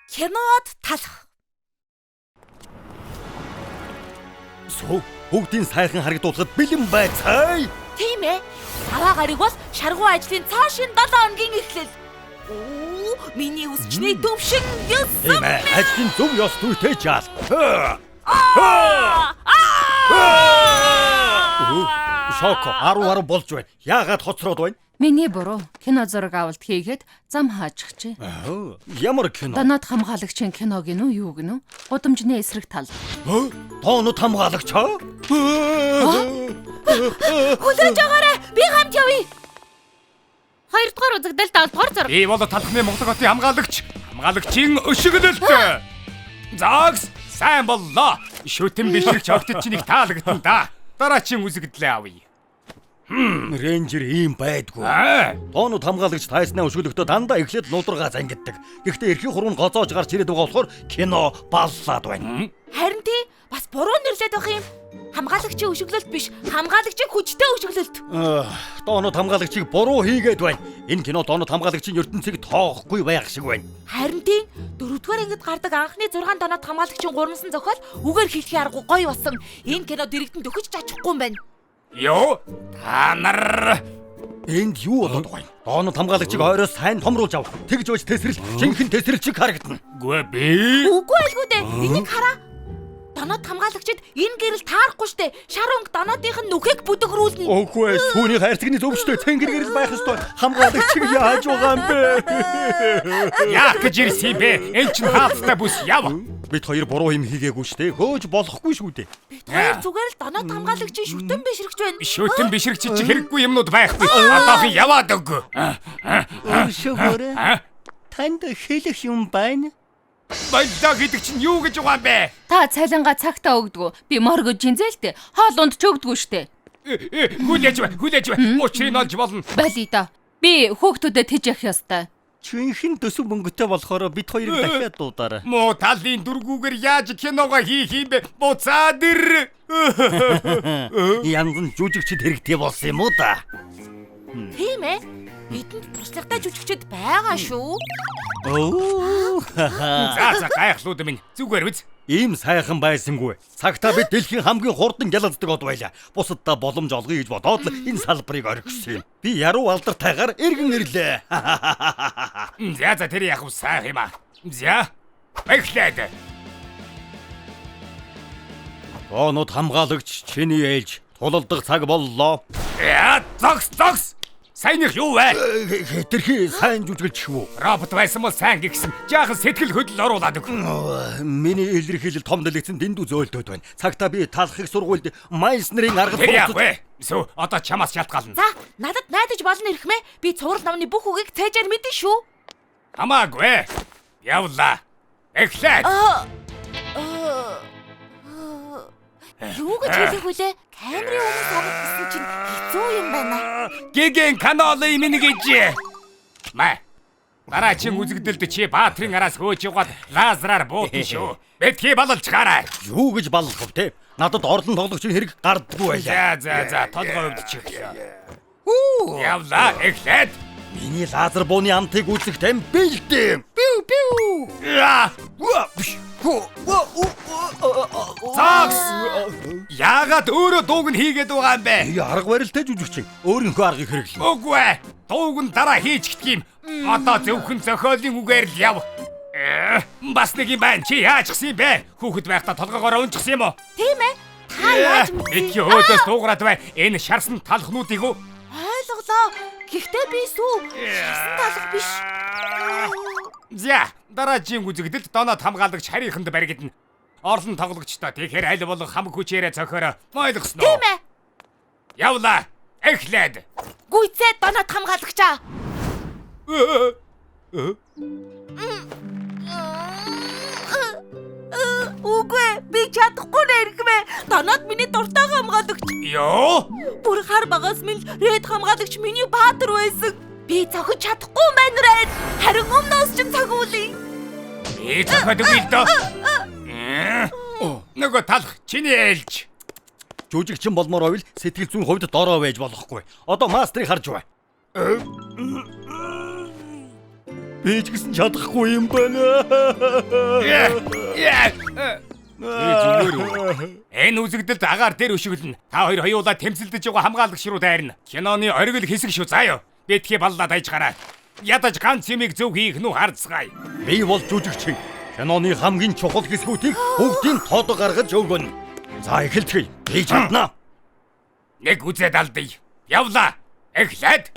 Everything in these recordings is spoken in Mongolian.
Кинод талах. Сүү бүгдийн сайхан харагдуулахад бэлэн байцгаая. Тийм ээ. Саваа гариг бол шаргуу ажлын цаашин 7 хоногийн эхлэл. Оо, миний үсчний төвшин 9. Тийм ээ. Ажлын зөв ёс зүйтэй жаал. Шоко 10 10 болж байна. Яагаад хоцроод байна? Миний буруу. Кино зураг авалт хийгээд зам хаачихжээ. Ямар кино? Доноод хамгаалагчийн кино гинүү юу гинүү? Гудамжны эсрэг тал. Донод хамгаалагч аа? Хүлээж аваарай. Би хамт явъя. Хоёрдугаар үзэгдэл 7 дугаар зураг. Би бол талхны Монголын хотын хамгаалагч. Хамгаалагчийн өшиглөлт. Загс сайн боллоо. Шүтэн бишрэгч огтд чинь их таалагдана да. Дараачийн үзэгдлээ авъя. Рейнджер ийм байдгүй. Аа. Тоонууд хамгаалагч тайснаа өшөглөхдөө дандаа эхлээд нударгаа зангиддаг. Гэхдээ эрхийн хуруу нь гоцоож гарч ирээд байгаа болохоор кино баллаад байна. Харин тий бас буруу нэрлээд байх юм. Хамгаалагчийн өшөглөлт биш, хамгаалагчийн хүчтэй өшөглөлт. Тоонууд хамгаалагчийг буруу хийгээд байна. Энэ кино тоонууд хамгаалагчийн ертөнцийг тоохгүй байх шиг байна. Харин тий дөрөвдүгээр ангид гардаг анхны 6 доноод хамгаалагчийн гурамсан зохиол үгээр хэлэхийн аргагүй гоё болсон. Энэ кино дэрэгдэн дөхөж чачихгүй юм байна. Йоо, та нар Энд юу болоод байгаа юм? Доонод хамгаалагчийг ойроос сайн томруулж ав. Тэгж байж тесрэл, жинхэнэ тесрэлчиг харагдана. Үгүй би. Үгүй айлгүй дээ. Энийг хараа. Доноод хамгаалагчид энэ гэрэл таарахгүй штэ. Шар өнгө доноодынх нь нүхийг бүдэгрүүлнэ. Үгүй ээ, сүүний хайрцагны зөвчтэй цэнгэр гэрэл байх ёстой. Хамгаалагчийг яаж байгаа юм бэ? Яах гэж ирсэн юм бэ? Эн чинь хаалттай бүс яв. Бид хоёр буруу юм хийгээгүй штэ. Хөөж болохгүй шүү дээ. Бид хоёр зүгээр л доноод хамгаалагчийн шүтэн бишрэгч байна. Шүтэн бишрэгч чи хэрэггүй юмнууд байхгүй. Одоохон яваад өг. Өршөөгөөрэй. Танд хэлэх юм байна. Боллоо гэдэг чинь юу гэж байгаа юм бэ? Та цалингаа цагтаа өгдгөө. Би моргож жинзээлтэй. Хоол унд ч өгдгөө штэ. Хүлээж бай, хүлээж бай. Учрыг олж болно. Болий доо. Би хүүхдүүдэд тэжээх ёстой. Жинхэнэ төсөв мөнгөтэй болохоор бид хоёрыг дахиад дуудаарай. Муу талын дөргүүгээр яаж киногоо хийх юм бэ? Буцаад ир. Янз нь жүжигчд хэрэгтэй болсон юм уу да? Тийм ээ. Бидэнд туршлагатай жүжигчд байгаа шүү. Оо. За за гайхлууд минь зүгээр үз. Ийм сайхан байсангүй. Цагтаа бид дэлхийн хамгийн хурдан ялагддаг од байлаа. Бусаддаа боломж олгоё гэж бодоод л энэ салбарыг орхисон юм. Би яруу алдартайгаар эргэн ирлээ. За за тэр яг сайхан юм аа. За. Эхлээд. Тоонууд хамгаалагч чиний ээлж тулалдах цаг боллоо. Яа, зогс зогс. Сайных юу вэ? Хэтэрхий сайн жүжиглэж үү? Робот байсан бол сайн гихсэн. Жаахан сэтгэл хөдлөл оруулаад өг. Миний илэрхийлэл том дэлгэцэн дэндүү зөөлтөд байна. Цагтаа би талах их сургуульд Майснерийн аргад Тэр яах вэ? Сүү, одоо чамаас шалтгаална. За, надад найдаж болно эрхмээ. Би цуврал номны бүх үгийг цээжээр мэдэн шүү. Хамаагүй. Явлаа. Эхлээд. Юу гэж хэлэх вүлээ? Камерын өмнө саргасан чинь хэцүү юм байна. Гэгэн каналын минь гэж. Мэ. Дараагийн үзэгдэлд чи Баатрын араас хөөж яваад лазераар буутна шүү. Бэтхий балалж гараа. Юу гэж баллах вэ те? Надад орлон тоглогчийн хэрэг гардаггүй байлаа. За за за толгой өвдчихлээ. Явлаа. Эхлээд. Миний лазер бууны амтыг үзэх тань бэлдэм. Пиу пиу. Яа. Загс. Яагаад өөрөө дууг нь хийгээд байгаа юм бэ? Арга барилтай жүжигчин өөрийнхөө аргыг хэрэглэнэ. Үгүй ээ. Дууг нь дараа хийж гэх юм. Одоо зөвхөн зохиолын үгээр л яв. Бас нэг юм байна. Чи яачихсан юм бэ? Хүүхэд байхдаа толгоогоор унчихсан юм уу? Тийм ээ. Та яаж мэдсэн? Эдгээр өөдөөс дуугараад бай. Энэ шарсан талхнуудыг үү? Ойлголоо. Гэхдээ би сүү шарсан талх биш. За, дараагийн үзэгдэлд доноод хамгаалагч харийнханд баригдана. Орлон тоглогчтой тэгэхээр аль болох хамаг хүчээрээ цохиороо. Ойлгосноо? Тийм ээ. Явлаа. Эхлээд. Гүйцээ доноод хамгаалагчаа. Үгүй ээ, би чадахгүй нэ эрхмээ. Доноод миний дуртай хамгаалагч. Йоо. Бүр хар багаас минь ред хамгаалагч миний баатар байсан. Би цохиж чадахгүй юм байна Ред. Харин өмнөөс ч цохиулъя. Би цохиод өгье л дөө. Нөгөө талх чиний ээлж. Жүжигчин болмоор байвал сэтгэл зүйн хувьд дорой байж болохгүй. Одоо мастрыг харж бай. Би ч гэсэн чадахгүй юм байна. Би зүгээр үү? Энэ үзэгдэлд агаар дээр өшиглөнө. Та хоёр хоёулаа тэмцэлдэж байгаа хамгаалагч руу дайрна. Киноны оргил хэсэг шүү заа юу. Битгий баллаад айж гараа. Ядаж ганц юмыг зөв хийх нү харцгаая. Би бол жүжигчин. Киноны хамгийн чухал хэсгүүдийг бүгдийн тод гаргаж өгнө. За эхэлцгээе. Би чадна. Нэг үзээд алдъя. Явлаа. Эхлээд.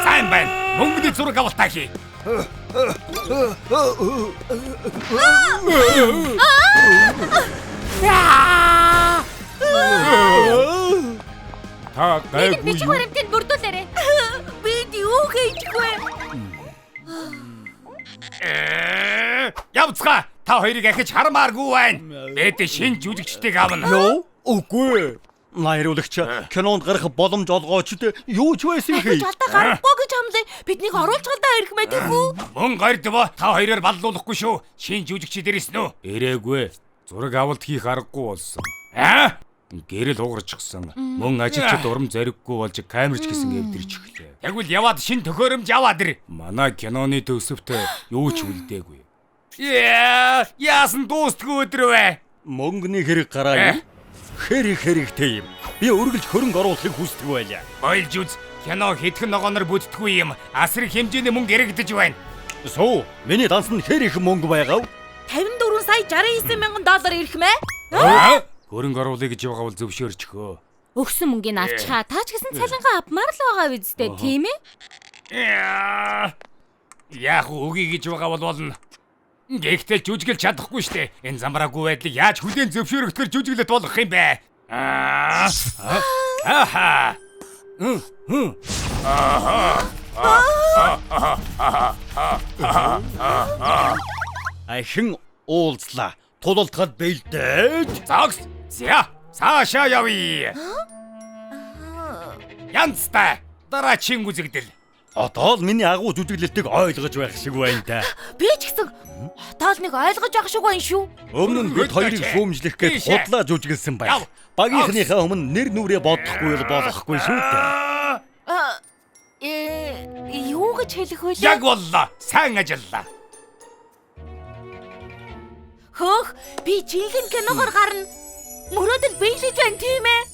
Сайн байна. Мөнгөний зураг авалтаа хий. Та гайгүй. Бичих баримтыг бүрдүүлээрэй. Бид юу хийчихвэ? Явцгаа. Та хоёрыг ахиж хармааргүй байна. Бид шинэ жүжигчдийг авна. Юу? Үгүй. Найруулагч кинонд гарах боломж олгооч юу ч байсан хий. Ахиж алдаа гарахгүй гэж хамлаа. Биднийг оруулж галдаа ирэх мэдээгүй. Мөн гордво та хоёроор баллуулахгүй шүү. Шинэ жүжигчид ирсэн үү? Ирээгүй. Зураг авалт хийх аргагүй болсон. Аа? Гэрэл хугарчихсан. Мөн ажилчид урам зориггүй болж камерч гэсэн эвдэрч эхлэв. Тэгвэл яваад шинэ төхөөрөмж аваад ир. Манай киноны төсөвт юу ч үлдээгүй. Яа, яасан дуустгүй өдөр вэ? Мөнгөний хэрэг гараа юм. Хэр их хэрэгтэй юм. Би үргэлж хөрөнгө оруулахыг хүсдэг байлаа. Ойлж үз. Кино хэдхэн ногооноор бүтдэггүй юм. Асар их хэмжээний мөнгө яригдаж байна. Суу, миний дансанд хэр их мөнгө байгаав? 54 сая 69 мянган доллар ирэх мэ? Хөрөнгө оруулъя гэж байгаа бол зөвшөөрчихөө. Өгсөн мөнгийг авчихаа. Та ч гэсэн цалингаа авмаар л байгаа үсттэй, тийм ээ? Яг үгүй гэж байгаа бол болно. Гэхдээ жүжиглэж чадахгүй штэ. Энэ замбраагүй байдлыг яаж хүлээн зөвшөөрөгдөхөр жүжиглэлт болгох юм бэ? Аха. Ахин уулзлаа. Тулалдахад бэлдээд. Зогс. За, цаашаа явъя. Янзтай. Дараагийн үзэгдэл. Одоо л миний агуу жүжиглэлтийг ойлгож байх шиг байна та. Би ч гэсэн одоо л нэг ойлгож байх шиг байна шүү. Өмнө нь бид хоёрыг шүүмжлэх гээд худлаа жүжиглсэн байх. Багийнхныхаа өмнө нэр нүрээ бодохгүй бол болохгүй шүү дээ. Юу гэж хэлэх вэ? Яг боллоо. Сайн ажиллаа. Хөөх, би жинхэнэ киногоор гарна. Мөрөөдөл биелэж байна тийм ээ?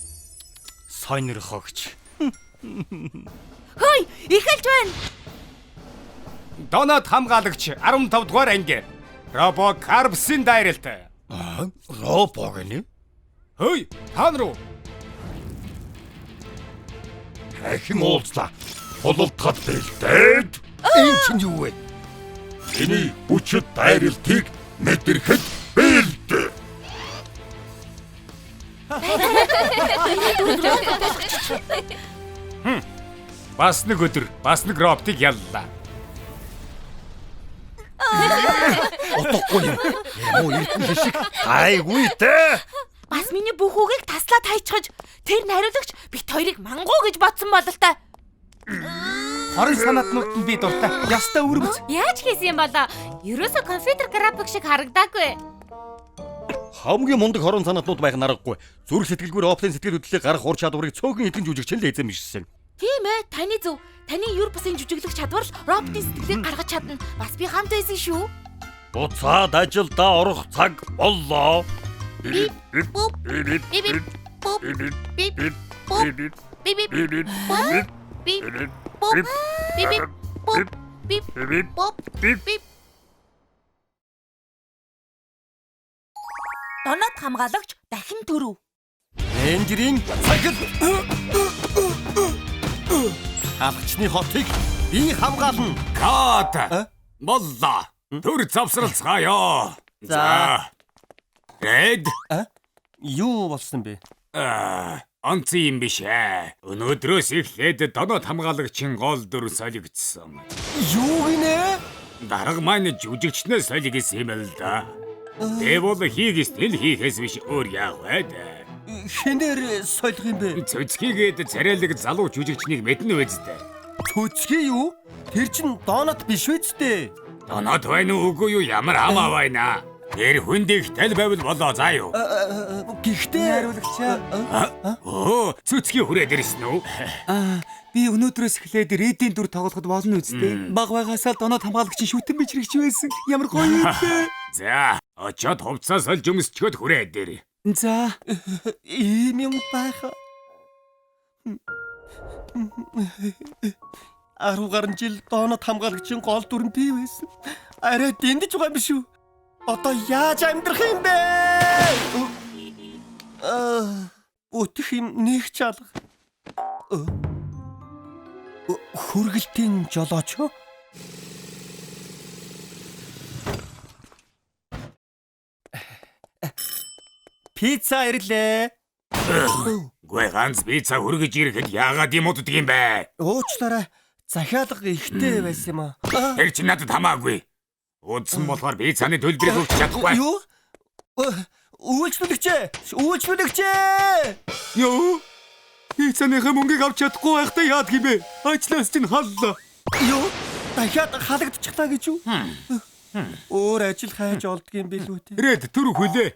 Сонирхогч. Хөөе, эхэлж байна. Донат хамгаалагч 15 дугаар анги. Робо Карпсын дайралт. Робо гэнэ? Хөөе, та нар уу? Ахин уулзлаа. Тулалдахад бэлдээд. Энэ чинь юу вэ? Миний хүчит дайралтыг мэдрэхэд бэлд. Бас нэг өдөр, бас нэг роботыг яллаа. Утгагүй юм. Юм уу эрдэнэ шиг гайгүй дээ. Бас миний бүх үгийг таслаад хайчихаж тэр найруулагч бит хоёрыг мангуу гэж бодсон бололтой. Хорон санаатнууд нь би дуртай. Ястай өргөц. Яаж хийсэн юм болоо? Ерөөсөө компьютер график шиг харагдаагүй. Хамгийн мундаг хорон санаатнууд байх нь аргагүй. Зүрх сэтгэлгүй роботын сэтгэл хөдлөлийг гаргах ур чадварыг цөөхөн хэдэн жүжигчин л эзэмшсэн. Тийм ээ, таны зөв. Таны юр бусын жүжиглэх чадвар л роботын сэтгэлийг гаргаж чадна. Бас би хамт байсан шүү. Буцаад ажилдаа орох цаг боллоо. Бип буп бип буп бип буп бип буп бип буп бип буп бип буп бип. Донат хамгаалагч дахин төрөв. Менежерийн цагт хаалгачны хотыг би хамгаална. Кат. Боллоо. Төр завсралцгаая. За. Ред. Юу болсон бэ? Онцгой юм биш ээ. Өнөөдрөөс эхлээд донот хамгаалагчийн гол дүр солигдсон. Юу гинэ? Дарга маань жүжигчнээ солигдсон юм л да. Тэгвэл хийх ёстой хийхээс биш өөр яах вэ? Хинээр солих юм бэ? Цөцгийгээд царайлаг залуу жүжигчнийг мэднэ үсттэй. Цөцгий юу? Тэр чинь донот биш үсттэй. Донот байна уу үгүй юу ямар хамаа байна? Тэр хүндийг тал байвал болоо заа юу. Гэхдээ Найруулагчаа. Өө, цөцгийн хүрээд ирсэн үү? Аа, би өнөөдрөөс эхлээд Редийн дүр тоглоход болно үсттэй. Баг байгаасаа л доноод хамгаалагчийн шүтэн бичрэгч байсан. Ямар гоё юм бэ? За, очоод хувцас сольж өмсчхөд хүрээд ир. За, Ийм юм байх. 10 гаруй жил донод хамгаалагчийн гол дүр нь би байсан. Арай дэндэж байгаа юм биш үү? Одоо яаж амьдрах юм бэ? Аа, өтөх юм нэг ч алга. Хүргэлтийн жолооч юу? Пицца ирлээ. Гүй ганц пицца хүргэж ирэхэд яагаад юм уддаг юм бэ? Уучлаарай. Захиалга ихтэй байсан юм аа. Тэр чинь надад хамаагүй. Удсан болохоор пиццаны төлбөрийг өгч чадахгүй. Юу? Үйлчлүүлэгч ээ! Үйлчлүүлэгч ээ! Юу? Пиццаныхаа мөнгийг авч чадахгүй байхдаа яадаг юм бэ? Ажлаас чинь халлаа. Юу? Дахиад халагдчихлаа гэж юу? Өөр ажил хайж олдго юм билүү те? Ред түр хүлээ.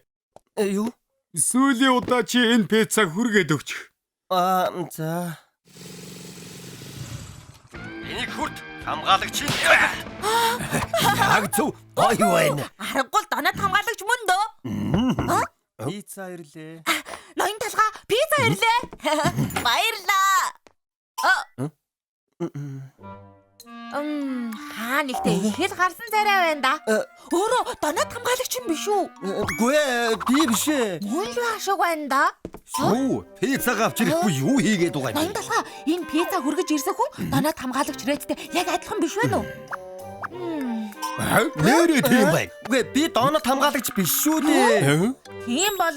Юу? Сүүлийн удаа чи энэ пиццаг хүргээд өгч. Аа, за. Энийг хүрт хамгаалагчийн Яг зөв гоё байна. Аргагүй л доноод хамгаалагч мөн дөө. Пицца ирлээ. Ноён талгаа пицца ирлээ. Баярлаа. Хаа нэгтээ их л гарсан царай байна да. Өөрөө доноод хамгаалагч юм биш үү? Үгүй ээ, би биш ээ. Мөн л байх шиг байна да. Юу? Пиццаг авч ирэхгүй юу хийгээд байгаа юм? Ноён талгаа энэ пицца хүргэж ирсэн хүн доноод хамгаалагч Редтэй яг адилхан биш вэ нүү? Нэрээ тийм байна. Үгүй би донод хамгаалагч биш шүү дээ. Тийм бол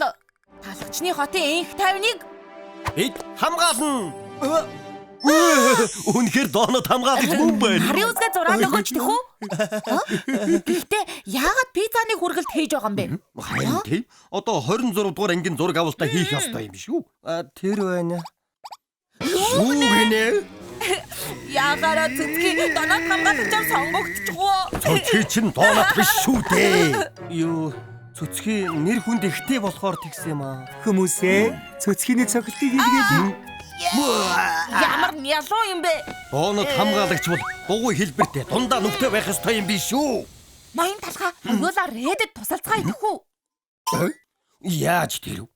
талагчны хотын энх тайвныг Бид хамгаална. Үнэхээр донод хамгаалагч мөн байна. Харын үзгээ зураад өгөөч тэхүү. Гэхдээ яагаад пиццаны хүргэлт хийж байгаа юм бэ? Харин тийм. Одоо 26 дугаар ангийн зураг авалтаа хийх ёстой юм биш үү? А тэр байна. Юу гинэ? Яагаараа цэцгийн донод хамгаалагчаар сонгогдчихвоо. Цөцгий чинь донод биш шүү дээ. Юу? Цөцгий нэр хүнд ихтэй болохоор тэгсэн юм аа. Хүмүүсээ цөцгийний цогцолтыг хийлгээд. Ямар нялуу юм бэ? Донод хамгаалагч бол дугуй хэлбэртэй дундаа нүхтэй байх ёстой юм биш үү? Ноён талхаа хоёулаа Редэд тусалцгаа идэх үү? Яаж тэр вэ?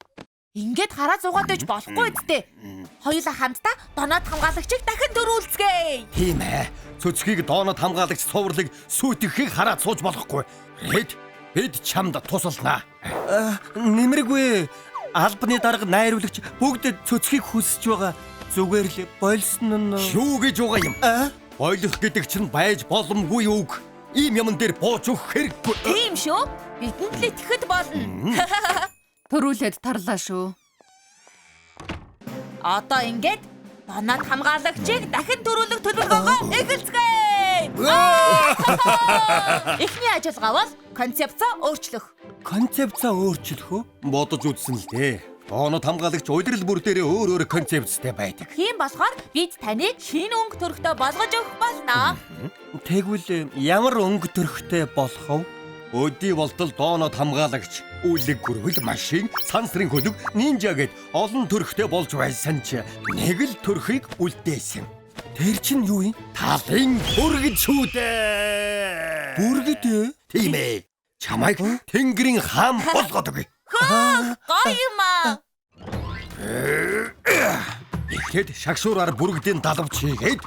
Ингээд хараа зугаад байж болохгүй үсттэй. Хоёулаа хамтдаа доноод хамгаалагчийг дахин төрүүлцгээе. Тийм ээ. Цөцгийг донод хамгаалагч цувралыг сүйтгэхийг хараад сууж болохгүй. Ред, бид чамд тусалнаа. Нэмэргүй. Албаны дарга найруулагч бүгд цөцгийг хүсэж байгаа. Зүгээр л болсон нь Юу гэж байгаа юм? Болох гэдэг чинь байж боломгүй үг. Ийм юмн дээр бууж өгөх хэрэггүй. Тийм шүү. Бидэнд л итгэхэд болно. Төрүүлээд тарлаа шүү. Одоо ингээд доноод хамгаалагчийг дахин төрүүлэх төлөвлөгөөгөө эхэлцгээе. Эхний ажиллагаа бол концепцоо өөрчлөх. Концепцоо өөрчлөх үү? Бодож үзсэн л дээ. Донод хамгаалагч улирал бүр дээрээ өөр өөр концепцтэй байдаг. Тийм болохоор бид таныг шинэ өнгө төрхтөө болгож өгөх болно. Тэгвэл ямар өнгө төрхтэй болох вэ? Өдий болтол донод хамгаалагч, үлэг гүрвэл машин, сансрын хөлөг, нинжа гэд олон төрхтэй болж байсан ч нэг л төрхийг үлдээсэн. Тэр чинь юу юм? Талын бүргэд шүү дээ. Бүргэд ээ? Тийм ээ. Чамайг Тэнгэрийн хаан болгоод өгье. Хөөх, гоё юм аа. Эхлээд шагшуураар бүргэдийн далавч хийгээд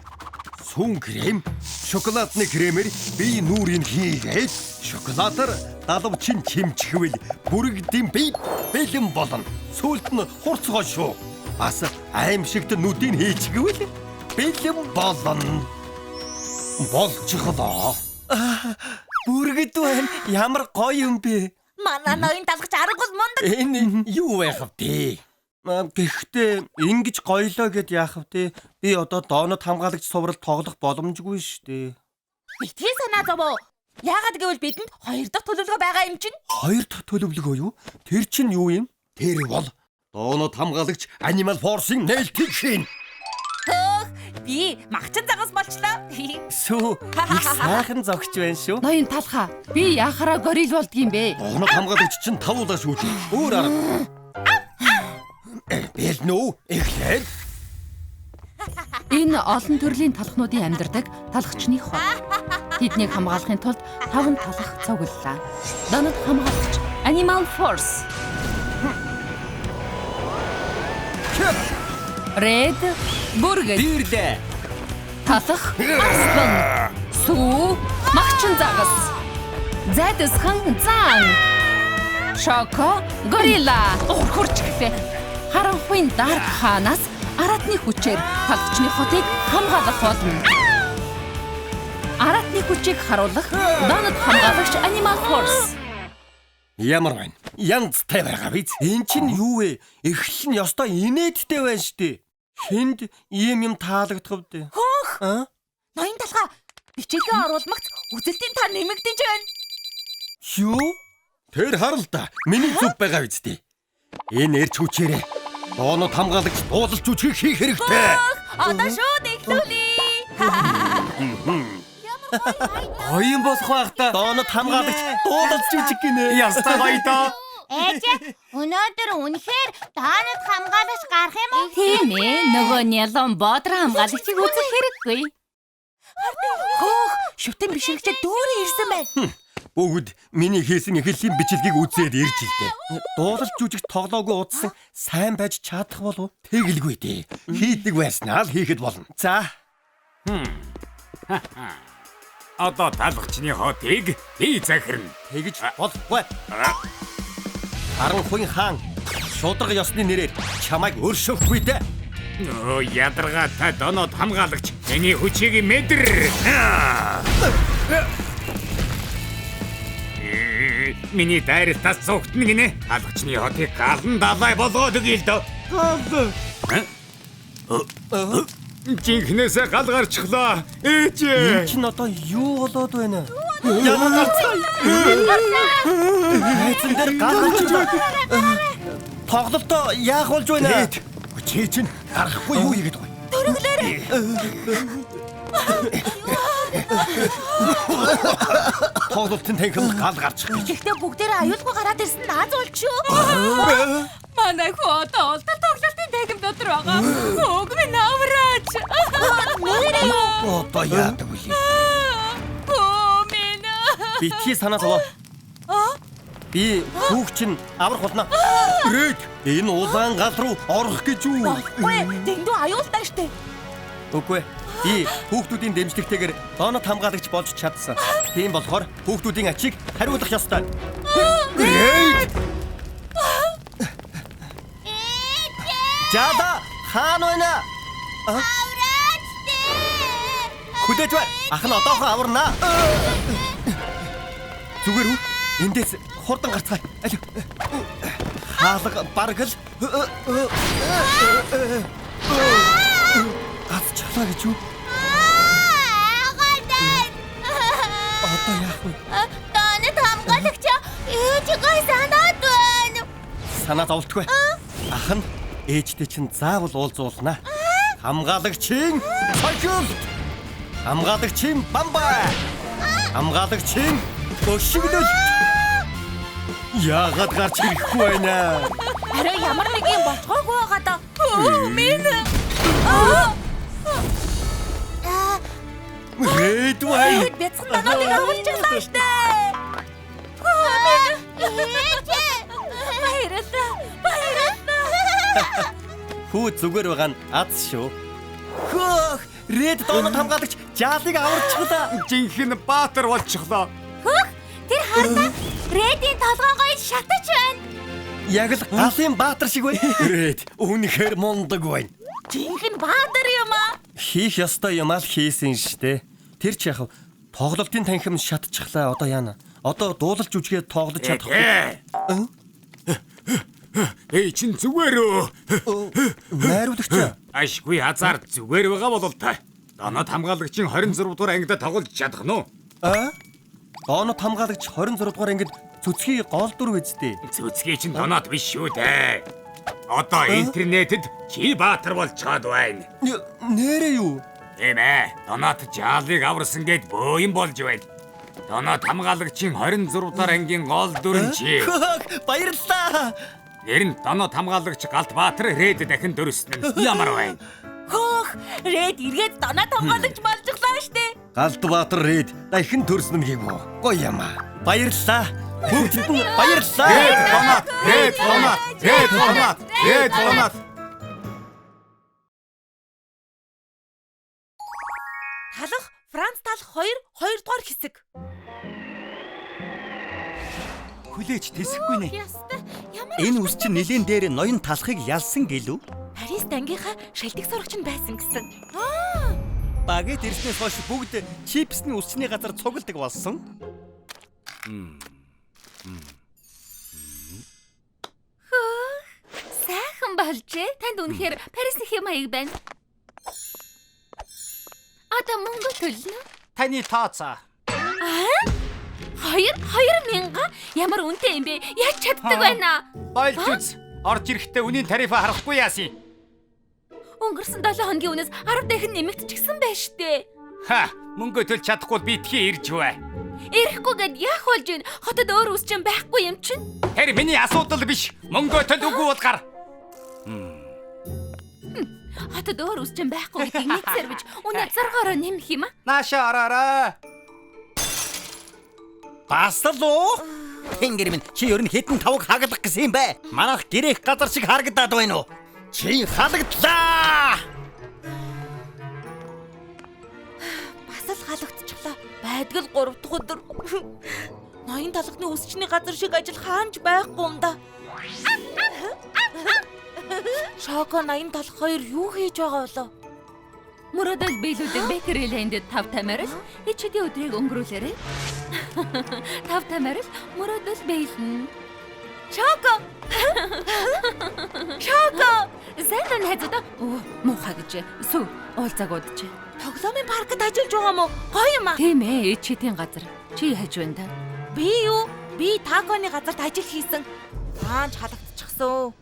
сүүн крем, шоколадны кремээр бие нүрийг хийгээд шоколадаар далавчин чимчхэвэл бүргэдийн бие бэлэн болно. Сүүлд нь хурцгоо шүү. Бас аимшигт нүдийг хийчихвэл бэлэн болно. Болчихлоо. Бүргэд байна. Ямар гоё юм бэ? Манай ноён талгач аргагүй мундаг. Энэ юу байх вэ? Гэхдээ ингэж гоёлоо гэд яах вэ? Би одоо донод хамгаалагч цуврал тоглох боломжгүй шүү дээ. Битгий санаа зовоо. Яагаад гэвэл бидэнд хоёр дахь төлөвлөгөө байгаа юм чинь. Хоёр дахь төлөвлөгөө юу? Тэр чинь юу юм? Тэр бол донод хамгаалагч Animal Force-ын нээлтийг хийн. Хөөх, Би магчин загас болчлоо. Сүү их сайхан зогч байна шүү. Ноён талхаа. Би яхаараа горил болдгийм бэ? Донод хамгаалагч чинь тавуулаа шүү дээ. Өөр арга. Бэлнэ үү? Эхлээд Энэ олон төрлийн талхнуудын амьдардаг талхчны хот. Тэднийг хамгаалахын тулд 5 талх цуглалаа. Донод хамгаалагч Animal Force. Red Бүргэл. Дийрлээ. Талх Арслан. Сүү Магчин загас. Зайдасхан Зан. Шоко Горилла. Урхурч гэлээ. Харанхуйн Дарк хаанаас Аратны хүчээр талхчны хотыг хамгаалах болно. Аратны хүчийг харуулах Донод хамгаалагч Animal Force. Ямар байна? Янзтай байгаа биз? Эн чинь юу вэ? Эхлэл нь ёстой инээдтэй байна штэ. Хүнд ийм юм таалагдах вэ? Хөөх. Аа? Ноён талхаа бичээгээ оруулмагц үзэлтийн та нэмэгдэж байна. Юу? Тэр харал та. Миний зүв байгаа биз дээ. Энэ эрч хүчээрээ донод хамгаалагч дуулалч жүжиг хийх хэрэгтэй. Одоо шууд эхлүүлье. Гоё юм болох байх та. Донод хамгаалагч дуулалч жүжиг гинэ. Ястай гоё доо. Ээж, өнөөдөр үнэхээр донод хамгаалагч гарах юм уу? Тийм нөгөө нялон бодор хамгаалагчийг үзэх хэрэггүй. Хөөх, шүтэн бишрэгчээ дүүрэн ирсэн байна. Бүгд миний хийсэн эхлэлийн бичлэгийг үзээд ирж илдэ. Дуулалч жүжиг тоглоогүй удсан сайн байж чадах болов уу? Тэгэлгүй дээ. Хийдэг байснаа л хийхэд болно. За. Одоо талхчны хотыг би захирна. Тэгж болохгүй. Харанхуйн хаан шударга ёсны нэрээр чамайг өршөхгүй дээ. Өө ядаргаатай донод хамгаалагч миний хүчийг мэдэр. Миний дайралтаас цугтна гинэ. Халгачны хотыг галан далай болгоод өгье л дөө. Гал. Жинхнээсээ гал гарчихлаа. Ээж. Энэ чинь одоо юу болоод байна? Ямар гарцгаа? Хайцан дээр гал гарч байна. Тоглолтоо яах болж байна? Чи чинь гарахгүй юу хийгээд байгаа юм? Төрөглөөрэй. Тоглолтын танхим гал гарчих гэж. Гэхдээ бүгдээрээ аюулгүй гараад ирсэн наз болж шүү. Манай хүү одоо ултал тоглолтын танхим дотор байгаа. Хүүг минь авраач. Нэрээ юу? Одоо яадаг вэ? Хүү минь. Битгий санаа зовоо. Би хүүг чинь аврах болно. Рэд, энэ улаан гал руу орох гэж үү? Болохгүй, дэндүү аюултай штэ. Үгүй. Би хүүхдүүдийн дэмжлэгтэйгээр донод хамгаалагч болж чадсан. Тийм болохоор хүүхдүүдийн ачийг хариулах ёстой. Рэд! Жада хаана байна? Авраач дээ. Хүлээж бай. Ах нь одоохоо аварна. Зүгээр үү? Эндээс хурдан гарцгаая. Алив. Хаалга бараг л гацчлаа гэж юу? Агадан. Одоо яах вэ? Донод хамгаалагч ээжигээ санаад байна. Санаа зовлтгүй. Ах нь ээжтэй чинь заавал уулзуулна. Хамгаалагчийн цогцолт. Хамгаалагчийн бамбай. Хамгаалагчийн өшиглөлт. Яагаад гарч ирэхгүй байна? Арай ямар нэг юм болцгоогүй байгаа даа. Хүү минь. Рэд вай. Хэд бяцхан донодыг аварчлаа штэ. Хүү минь. Ээж. Баярлалаа. Баярлалаа. Хүү зүгээр байгаа нь аз шүү. Хөөх, Рэд донод хамгаалагч жаалыг аварчихлаа. Жинхэнэ баатар болчихлоо. Хөөх, тэр хардаа Рэдийн толгой гоё шатаж байна. Яг л галын баатар шиг бай. Рэд, үнэхээр мундаг байна. Жинхэнэ баатар юм аа. Хийх ёстой юм аа л хийсэн штэ. Тэр ч яхав тоглолтын танхим шатчихлаа. Одоо яана? Одоо дуулалч жүжигээ тоглож чадахгүй. Эй чин зүгээр үү? Найруулагч. Ашгүй азар зүгээр байгаа болол та. Донод хамгаалагчийн 26 дугаар ангидаа тоглож чадах нь уу? Аа? Донод хамгаалагч 26 дугаар ангид цөцгий гол дүр үсттэй. Цөцгий чин донод биш шүү дээ. Одоо интернетэд чи баатар болчиход байна. Нэрээ юу? Тийм ээ. Донат жаалыг аварсан гэд бөө юм болж байна. Донат хамгаалагчийн 26 дахь ангийн гол дүр нь чи. Баярлалаа. Нэр нь Донот хамгаалагч Галтбаатар Ред дахин дөрөсөн нь ямар байна? Хөөх, Ред эргээд Донот хамгаалагч болчихлоо штэ. Галтбаатар Ред дахин төрсөн нь гэв. Гоё юм аа. Баярлалаа. Бүгдэд нь баярлалаа. Ред Донат, Ред Донат, Ред Донат, Ред Донат. Талах Франц талах 2 2 дугаар хэсэг. Хүлээж тэсэхгүй нэ. Ямар Энэ үс чинь нэлийн дээр ноён талахыг ялсан гэлүү? Парис дангийнхаа шилдэг сурагч нь байсан гэсэн. Багет ирснээс хойш бүгд чипсний үсчний газар цугладаг болсон. Сайхан болжээ. Танд үнэхээр Парис их юм аяг байна. Одоо мөнгө төлнө. Таны тооцоо. 2 2000 ямар үнэтэй юм бэ? Яаж чаддаг байна? Болж үз. Орж ирэхдээ үнийн тарифаа харахгүй яасан. Өнгөрсөн 7 хоногийн үнээс 10 дахин нэмэгдчихсэн байж тээ. Ха, мөнгө төлж чадахгүй би тхий ирж бай. Ирэхгүй гэд яах болж байна? Хотод өөр үс чинь байхгүй юм чинь. Тэр миний асуудал биш. Мөнгө төл үгүй бол гар. Хотод өөр үс чинь байхгүй гэдгийг мэдсээр бич. Үнэ заргаараа нэмэх юм аа. Нааша ороорой. Бас л уу? Тэнгэр минь чи ер нь хэдэн тавг хагалах гэсэн юм бэ? Манайх гэрэх газар шиг харагдаад байна уу? Чи халагдлаа! Бас л халагдчихлаа. Байдгал 3 дахь өдөр. Ноён талхны үсчний газар шиг ажил хаанч байхгүй юм да. Шоко ноён талх хоёр юу хийж байгаа болов? Мөрөөдөл биелүүлдэг Бекери Лэндэд тав тамирал ичидийн өдрийг өнгөрүүлээрэй. Тав тамирал мөрөөдөл биелнэ. Шоко! Шоко! Сайн даа найзуудаа. Өө, муухай гэж. Сүү, уулзааг удаж. Тоглоомын паркт ажиллаж байгаа мó? Гоё юм аа. Тийм ээ, ичидийн газар. Чи яаж байна та? Би юу? Би таконы газарт ажил хийсэн. Хаанч халагдчихсан.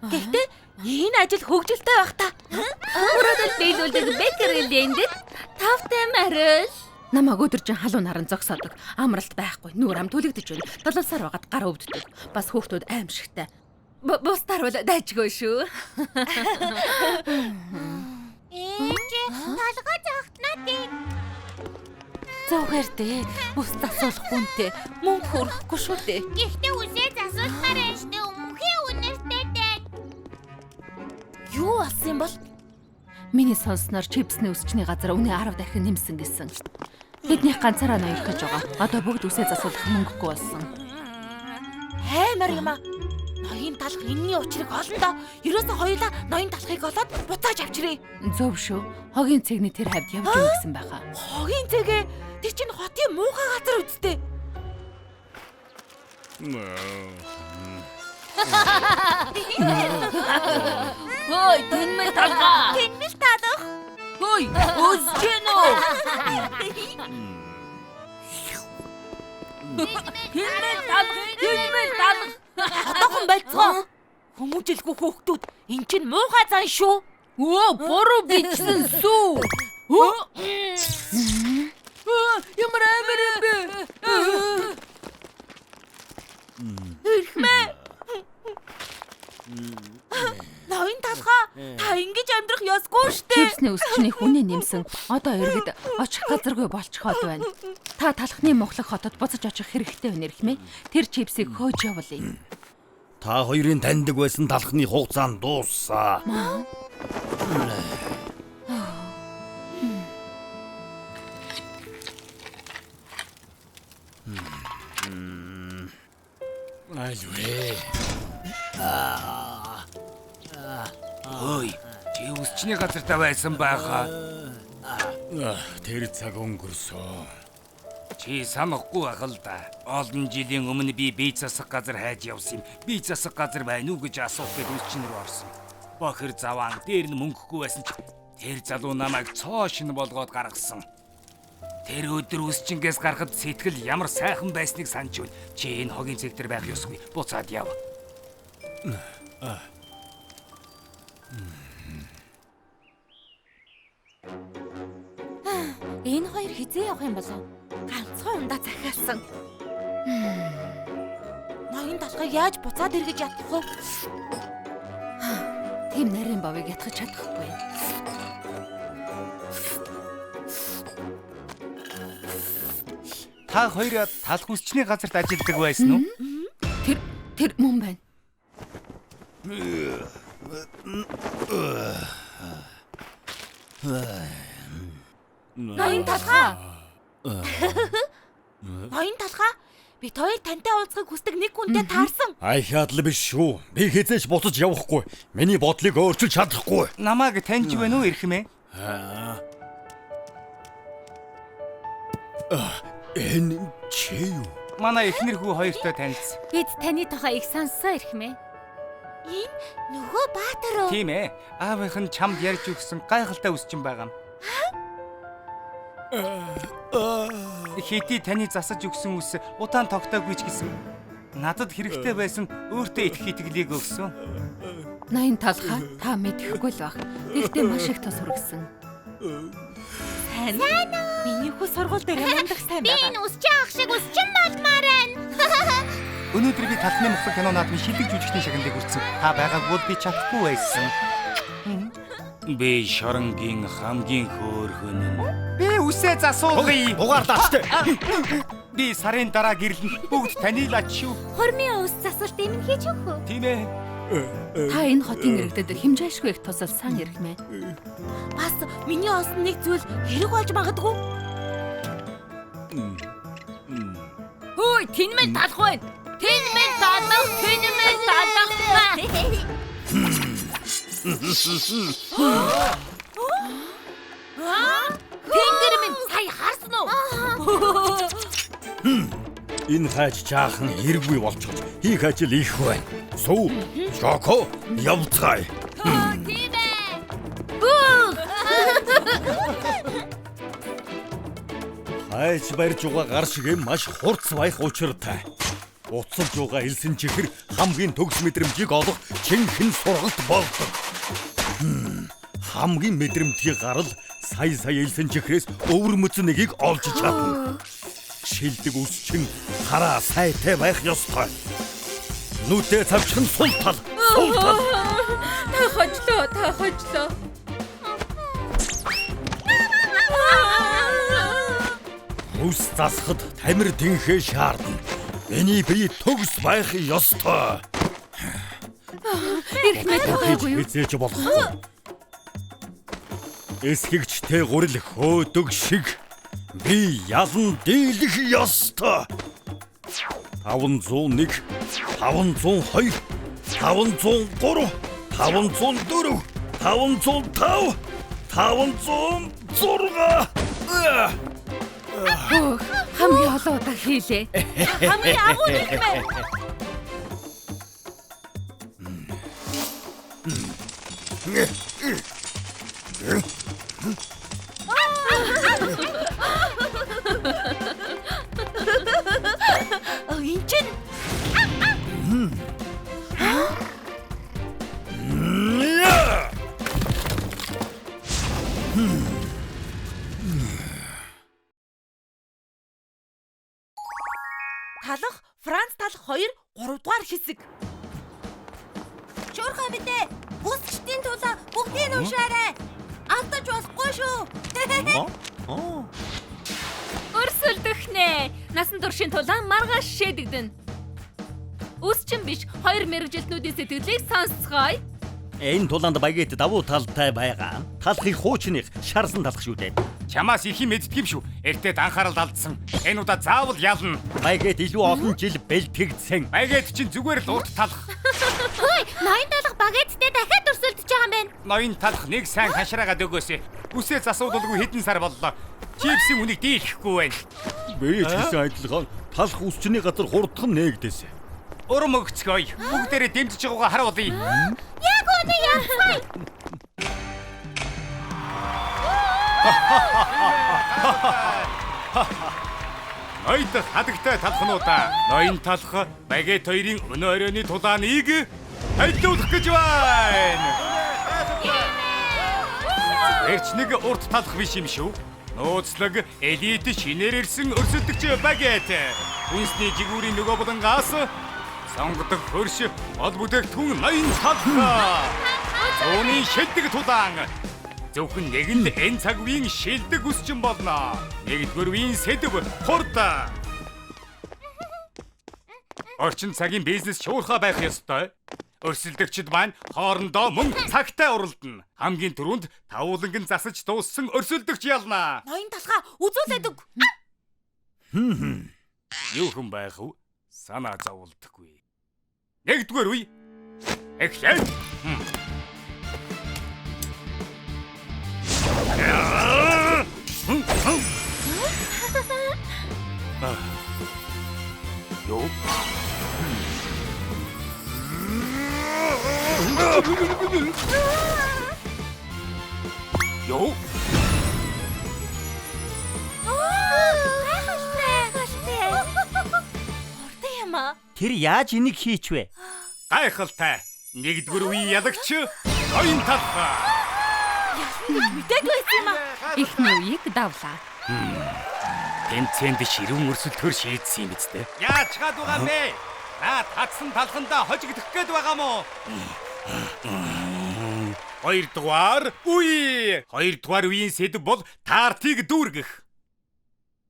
Гэхдээ энэ ажил хөгжилтэй байх та. Мөрөөдөл биелүүлдэг Бекери Лэндэд тав тамирал. Намайг өдөржин халуун наран зогсоодог. Амралт байхгүй. Нүүр ам түлэгдэж байна. Долоосаар байгаад гар өвддөг. Бас хүүхдүүд аимшигтай. Бусдаар бол дайжгүй шүү. Ээж, толгой зогтноо дээ. Зүгээр дээ. Ус засуулах хүнтэй мөнгө хөрөхгүй шүү дээ. Гэхдээ үсээ засуулмаар байна шүү дээ. Өмнөхийн үнэртэй дээ. Юу болсон юм бол? Миний сонсноор чипсний үсчний газар үнэ 10 дахин нэмсэн гэсэн. Тэднийх ганцаараа ноёрхож байгаа. Одоо бүгд үсээ засуулах мөнгөгүй болсон. Аймар юм аа. Ноён талх энэний учрыг олно доо. Ерөөсөө хоёулаа ноён талхыг олоод буцааж авчирээ. Зөв шүү. Хогийн цэгний тэр хавьд явж өгсөн гэсэн байхаа. Хогийн цэгээ тэр чинь хотын муухай газар үсттэй. Хөөй, тэнмэл талгаа. Тэнмэл талах. Хөөй, өсөж гэнэ үү? Тэнмэл талах, тэнмэл талах. Одоохон болцгоо. Хүмүүжлгүй хүүхдүүд эн чинь муухай зан шүү. Өө, буруу бичсэн сүү. Ямар амар юм бэ? Ирхмээ. Ноён талхаа та ингэж амьдрах ёсгүй штэ. Чипсний үсчний хүнээ нэмсэн. Одоо иргэд очих газаргүй болчиход байна. Та талхны мухлаг хотод буцаж очих хэрэгтэй байна эрхмээ. Тэр чипсийг хөөж явуулъя. Та хоёрын таньдаг байсан талхны хугацаа нь дууссан. Айлвэ. Ой, чи үсчний газартаа байсан байхаа. Тэр цаг өнгөрсөн. Чи санахгүй байх л да. Олон жилийн өмнө би бие засах газар хайж явсан юм. Бие засах газар байна уу гэж асуух гээд үсчин рүү орсон. Бохир заваан дээр нь мөнгөгүй байсан чи тэр залуу намайг цоо шинэ болгоод гаргасан. Тэр өдөр үсчингээс гарахад сэтгэл ямар сайхан байсныг санаж байна. Чи энэ хогийн цэг дээр байх ёсгүй. Буцаад яв. Энэ хоёр хизээ явах юм болов? Ганцхан ундаа захиалсан. Ноён талхыг яаж буцаад эргэж ятгах вэ? Тийм нарийн бовыг ятгах чадахгүй. Та хоёр талх үсчний газарт ажилладаг байсан уу? Тэр мөн байна. Ноён талхаа. Ноён талхаа. Бид хоёр тантай уулзахыг хүсдэг нэг хүнтэй таарсан. Айхаад л биш шүү. Би хэзээ ч буцаж явахгүй. Миний бодлыг өөрчилж чадахгүй. Намайг таньж байна уу эрхэмээ? Энэ чи юу? Манай эхнэр хүү хоёртой танилцсан. Бид таны тухай их сонссон эрхэмээ. Энэ нөгөө Баатар уу? Тийм ээ. Аавынх нь чамд ярьж өгсөн гайхалтай үсчин байгаа юм. Хэдий таны засаж өгсөн үс удаан тогтоогүй ч гэсэн надад хэрэгтэй байсан өөртөө итгэх итгэлийг өгсөн. Ноён талхаа та мэдэхгүй л байх. Гэхдээ маш их тус хүргэсэн. Сайн уу? Миний хүү сургууль дээр мундаг сайн Би байгаа. энэ үсчин ах шиг үсчин болмоор байна. Өнөөдөр би талхны мухлаг кино наадмын шилдэг жүжигчдийн шагналыг хүртсэн. Та байгаагүй бол би чадахгүй байсан. Би шоронгийн хамгийн хөөрхөн нь. Би үсээ засуулъя. Дугаарлаач тэ. Би сарын дараа гэрлэн бүгд таны л ач шүү. Хормын ус засалт юм хийж өгөх үү? Тийм ээ. Та энэ хотын иргэдэд хэмжээшгүй их тусалсан эрхмээ. Бас миний олсон нэг зүйл хэрэг болж магадгүй. Хөөе, тэнмэл талах байна. Тэнмэл талах, тэнмэл талах. Тэнгэр минь сая харсан уу? Энэ хайж жаахан хэрэггүй болчихож хийх ажил их байна. Сүү, Жоко, явцгаая. Тийм ээ. Бүүх. Хайж барьж байгаа гар шиг маш хурц байх учиртай. Уцалж байгаа элсэн чихэр хамгийн төгс мэдрэмжийг олох жинхэнэ сургалт болдог. Хамгийн мэдрэмтгий гарал сая сая элсэн чихрээс өвөрмөц нэгийг олж чадна. Шилдэг үсчин хараа сайтай байх ёстой. Нүдээ цавчих нь сул тал, сул тал. Та хожлоо, та хожлоо. Үс засахад тамир тэнхээ шаардна. Миний бие төгс байх ёстой. Эрхмээ та гайгүй юу? Хэзээ ч болохгүй. Эсхэгчтэй гурил хөөдөг шиг би ялан дийлэх ёстой. 501, 502, 503, 504, 505, 506. Хөөх, хамгийн олон удаа хийлээ. Хамгийн агуу эрхмээ. Энд чинь Талах Франц талах 2 3 дугаар хэсэг. Шуурхай мэдээ. Үсчдийн тулаа бүгдийг уншаарай. Алдаж болохгүй шүү. Өрсөлдөх нэ. Насан туршийн тулаан маргааш шийдэгдэнэ. Үсчин биш, хоёр мэргэжилтнүүдийн сэтгэлийг сонсцгоё. Энэ тулаанд багет давуу талтай байгаа. Талхыг хуучных шарсан талх шүү дээ. Чамаас их юм мэддэг юм шүү. Эртэд анхаарал алдсан. Энэ удаа заавал ялна. Багет илүү олон жил бэлтгэгдсэн. Багет чинь зүгээр л урт талх. Хөөе, ноён талах багеттэй дахиад өрсөлдөж байгаа юм байна. Ноён талх нэг сайн хашраагаад өгөөсэй. Үсээ засуулалгүй хэдэн сар боллоо. Чипсийн үнийг дийлэхгүй байна. Би ч гэсэн адилхан талх үсчний газар хурдхан нээгдээсэ. Урам өгцгөөе. Бүгдээрээ дэмжиж байгаагаа харуулъя. Яг үнэ явцгаая. Ноёд хадагтай талхнуудаа. Ноён талх багет хоёрын өнөө оройны тулааныг холиулах гэж байна. Эрч нэг урт талх биш юм шүү. Нууцлаг элит шинээр ирсэн өрсөлдөгч Багет. Үнсний жигүүрийн нөгөө булангаас сонгодог хөрш ол бүтээгдэхүүн ноён талхаа. Зууны шилдэг тулаан. Зөвхөн нэг нь энэ цаг үеийн шилдэг үсчин болно. Нэгдүгээр үеийн сэдэв хурд. Орчин цагийн бизнес шуурхай байх ёстой. Өрсөлдөгчд маань хоорондоо мөн цагтай уралдана. Хамгийн түрүүнд тавууланг нь засаж дууссан өрсөлдөгч ялна. Ноён талхаа үзүүлээд өг. Юу хүн байх вэ? Санаа зовлдохгүй. Нэгдүгээр үе. Эхлэв. Юу? Юу? Хурдан юм аа. Тэр яаж энийг хийч вэ? Гайхалтай. Нэгдүгээр үеийн ялагч ноён талхаа. Ялна гэж мэдээд байсан юм аа. Эхний үеийг давлаа. Тэмцээнд ширүүн өрсөлдөхөөр шийдсэн юм биз дээ. Яаж чад байгаа юм бэ? Наад хатсан талхандаа хожигдох гээд байгаа мó? Хоёрдугаар үе. Хоёрдугаар үеийн сэдэв бол таартыг дүүргэх.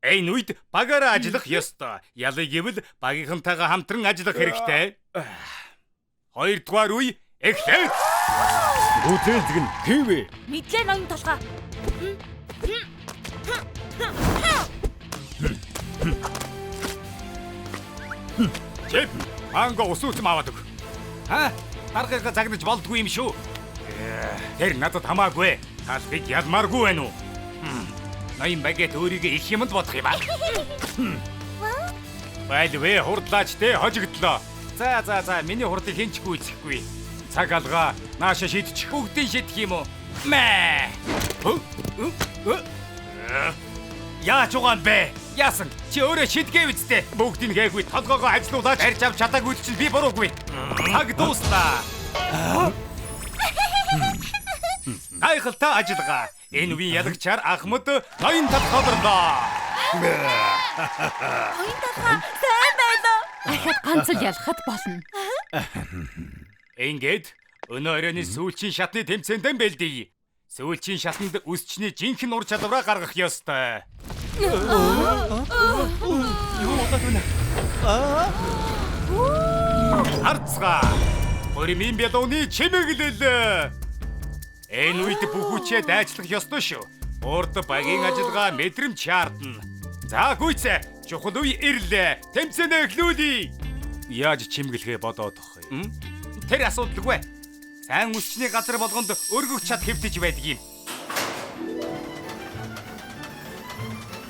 Энэ үед багаараа ажиллах ёстой. Ялыг гэвэл багийнхантайгаа хамтран ажиллах хэрэгтэй. Хоёрдугаар үе эхлэв. Гүзээлзэг нь хийвэ. Мэдлээ ноён талхаа. Чип, манго ус үсэм аваад өг. Ха? Даргыгаа загнаж болдгүй юм шүү. Тэр надад хамаагүй. Талхыг ялмааргүй байна уу? Ноён Багет өөрийгөө их юмд бодох юм аа. Байлвэ хурдлаач те хожигдлоо. За за за миний хурдлыг хэн ч гүйцэхгүй. Цаг алгаа нааша шидчих. Бүгдийг шидэх юм уу? Мэ. Яаж угаан бэ? Яасан? Чи өөрөө шидгээ үсттэй. Бүгдийг гээгүй толгоогоо ажилуулаач. Барьж авч чадаагүй чинь би буруугүй. Цаг дууслаа. Гайхалтай ажиллагаа. Энэ үеийн ялагчаар Ахмад ноён талхаа. Ноён талхаа сайн байлаа. Ахад ганц л ялахад болно. Ингээд өнөө оройн сүүлчийн шатны тэмцээндээ бэлдъя. Сүүлчийн шатанд үсчний жинхэнэ ур чадвараа гаргах ёстой. Юу болоод байна? Харцгаа. Хоримын бялууны чимэглэл. Энэ үед бүх хүчээ дайчлах ёстой шүү. Урд багийн ажиллагаа мэдрэмж шаардна. За гүйцээ. Чухал үе ирлээ. Тэмцээнээ эхлүүлье. Яаж чимэглэхээ бодоод тох юм? Тэр асуудалгүй. Сайн үсчний газар болгонд өргөх чад хэвтэж байдаг юм.